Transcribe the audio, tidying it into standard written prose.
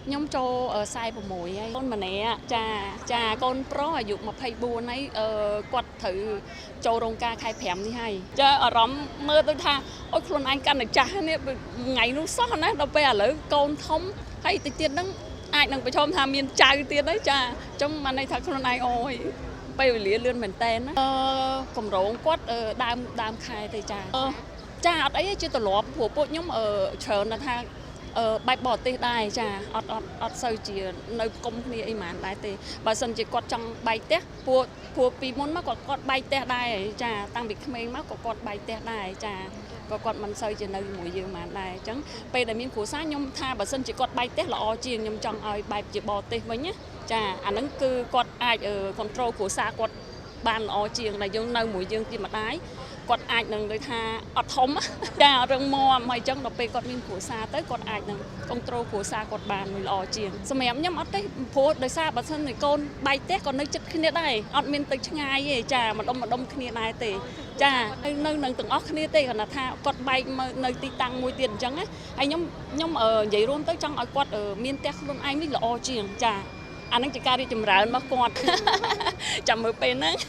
ខ្ញុំចូល46ហើយកូនម្នាក់ចាចាកូនប្រុសអាយុ24ហើយអឺគាត់ត្រូវចូលរោងការខែ5នេះហើយចាអារម្មណ៍មើលទៅថាអូយខ្លួនឯងកាន់តែចាស់នេះថ្ងៃនោះសោះណាដល់ពេលឥឡូវកូនធំហើយតិចទៀតហ្នឹងអាចនឹងប្រឈមថាមានចៅទៀតហើយចាអញ្ចឹងបានន័យថាខ្លួនឯងអូយពេលវេលាលឿនមែនតើណាអឺកម្រងគាត់អឺដើមដើមខែទេចាអឺចាអត់អីទេជាទម្លាប់ព្រោះពួកខ្ញុំអឺច្រើនណាស់ថា អឺបែបបរទេសដែរចាអត់អត់អត់សូវជានៅគុំគ្នាអីហ្មងដែរទេបើសិនជាគាត់ចង់បែកផ្ទះព្រោះព្រោះពីមុនមកគាត់គាត់បែកផ្ទះដែរចាតាំងពីក្មេងមកក៏គាត់បែកផ្ទះដែរចាក៏គាត់មិនសូវជានៅជាមួយយើងហ្មងដែរអញ្ចឹងពេលដែលមានគ្រួសារខ្ញុំថាបើសិនជាគាត់បែកផ្ទះល្អជាងខ្ញុំចង់ឲ្យបែបជាបរទេសវិញណាចាអាហ្នឹងគឺគាត់អាច control គ្រួសារគាត់បានល្អជាងដែលយើងនៅមួយយើងជាម្ដាយគាត់អាចនឹងដូចថាអត់ធំ ចារឹងមាំហើយអញ្ចឹងដល់ពេលគាត់មានគ្រួសារទៅគាត់អាចនឹង control គ្រួសារគាត់បានមួយល្អជាងសម្រាប់ខ្ញុំអត់ទេព្រោះដោយសារបើសិនជាកូនបែកផ្ទះក៏នៅចិត្តគ្នាដែរអត់មានទៅឆ្ងាយទេចាម្ដុំម្ដុំគ្នាដែរទេចានៅនៅនឹងទាំងអស់គ្នាទេគ្រាន់តែថាគាត់បែកមកនៅទីតាំងមួយទៀតអញ្ចឹងណាហើយខ្ញុំខ្ញុំអឺនិយាយរួមទៅចង់ឲ្យគាត់អឺមានផ្ទះខ្លួនឯងនេះល្អជាងចាអានឹងជាការរីកចម្រើនរបស់គាត់ ចាំមើលពេលហ្នឹង។